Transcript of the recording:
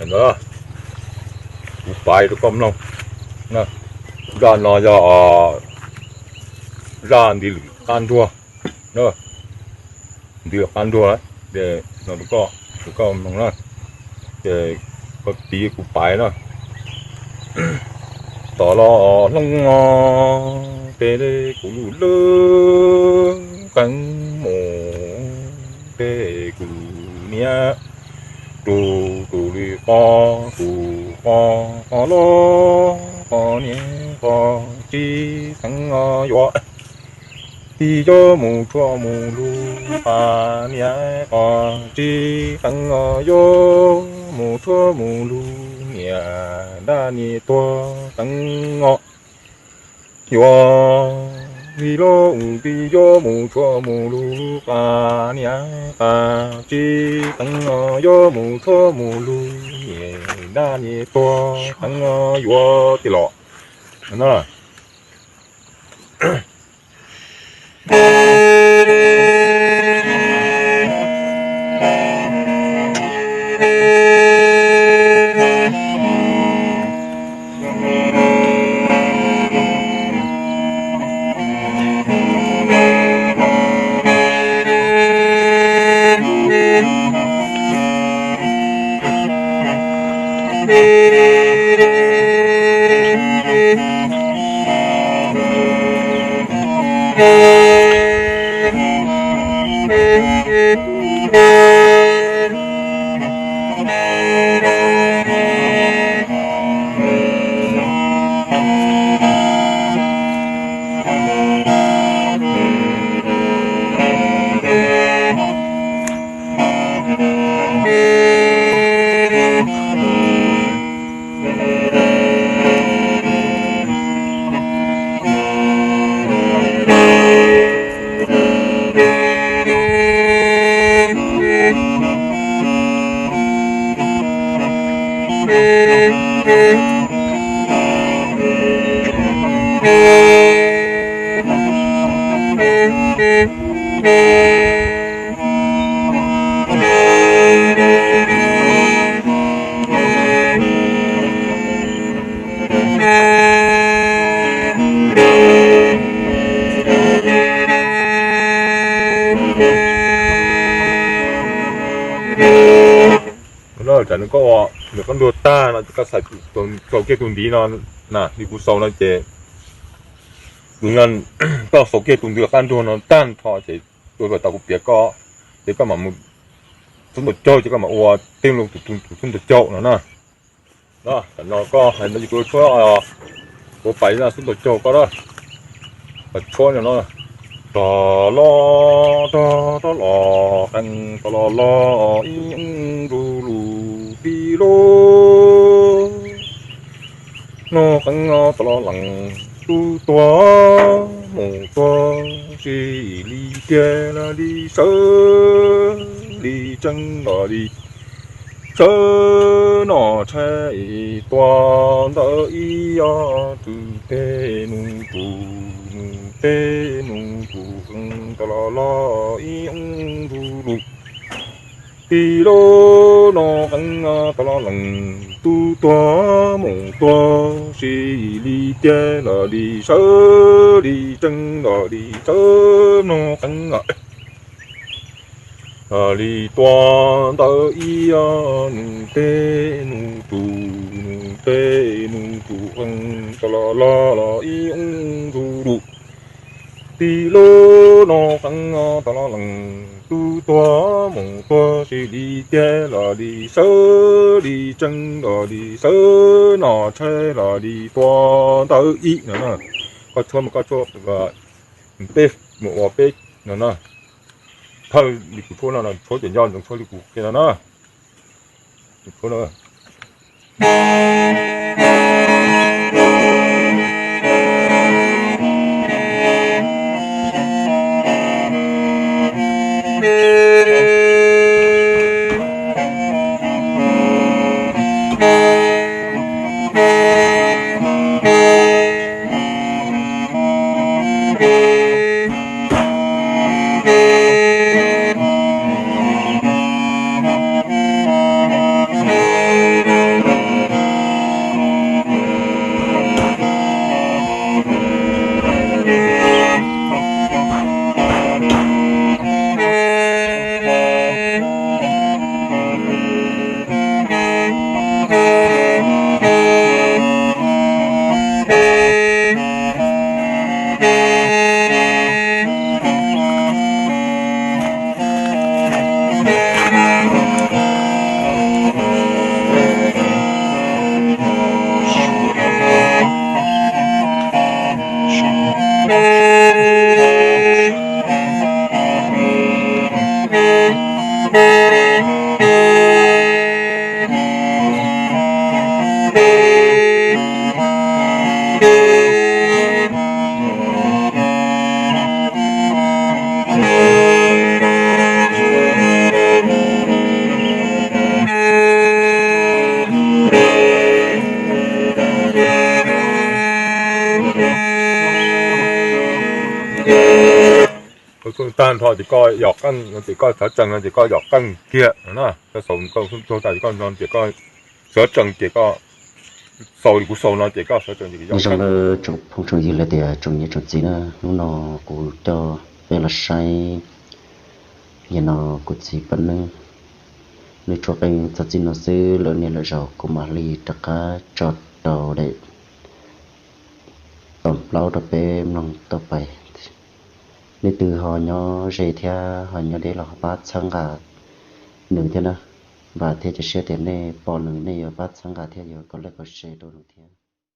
Ntawd kuv paiv rau koj mloog. Zaj no yog zaj nti lwm qab nruag, nti lwm qab nruag, ces no rau koj, rau koj mloog na, ces koj tiv kuv paiv na. Tom los hloov os, peb kuv lub lub qeeb mus, peb kuv niam rus rus li qos rus qos, qos los qos niam qos tsis qeeb os yuav. Tig yuav mus tshuaj mus lug qas niam qos tsis qeeb os, yuav mus tshuaj mus lug niam dab niam tuag qeeb os. Yuav li lub tis yuav mus tshuaj mus lug qas niam qas tsis qeeb os, yuav mus tshuaj mus lug niam dab niam tuag qeeb os yuav tiag los. Tsam nws koj ua nws koj ntuag tag no ces koj xaus kiag tus ntiv no na, li kuv xaus no ces tus no koj xaus kiag tus ntiv qab nruag no tag nrho ces ua kom tau kuv piav koj, ces koj mam mus xub ntaus caug ces koj mam ua tej lus tus xub ntaus caug no na. Tam no koj hais no ces kuv tshuab, kuv pais xub ntaus caug koj na. Pais tshuab no no. Rog los rog rog los qees, rog los los ib ub ntu lus tij lub. Noj qees tau los lees tub tuag mus tuag, tsis li tiag los li sawv li tsees los li sawv, noj tshais tua ntawm ib ob tw teg nus tus, nus teg nus tus qees tau los los ib ub ntu lus tij lub. Noj qees tau los lees tub tuag mus tuag, tsis li tiag los li sawv li tsees los li sawv, noj qees los li tua ntawm ib ob nus teg nus tus, nus teg nus tus qees tau los los los ib ub ntu lus tij lub. Noj qees tau los lees tub tuag mus tuag, tsis li tiag los li sawv li tsees los li sawv, noj tshais los li tua ntawm ib no na. Koj tshuab mas koj tshuab peb mus ua peb no na. Thawj li kuv tshuab no, tshuab cov nco ntsoov tshuab li kuv qhia no na. Tshuab no. Tag nrho ces koj yog qeej no ces koj xov tsees no ces koj yog qeej kiag no na, koj xaus koj tuag tas ces koj no ces koj xov tsees ces koj xaus li kuv xaus no ces koj xov tsees ces koj yog. Nyob zoo tsoom phooj tsoom ywg los tias tsoom niam tsoom txiv na, hnub no kuv coj peb los saib, yog no kuv txiv Paj Neeb, nws tshuab qeej txog txij no xwb, lwm niaj lwm zaus kuv mam li rov qab tso rau daim tom plaub rau peb mloog tau pais. Nej twg ho nyob ze thiab ho nyob deb los ho pab txhawb nqa nws thiab na. Vam thiab cia siab tias nej pom nws nej yuav pab txhawb nqa thiab yuav comment like comment share rau nws thiab.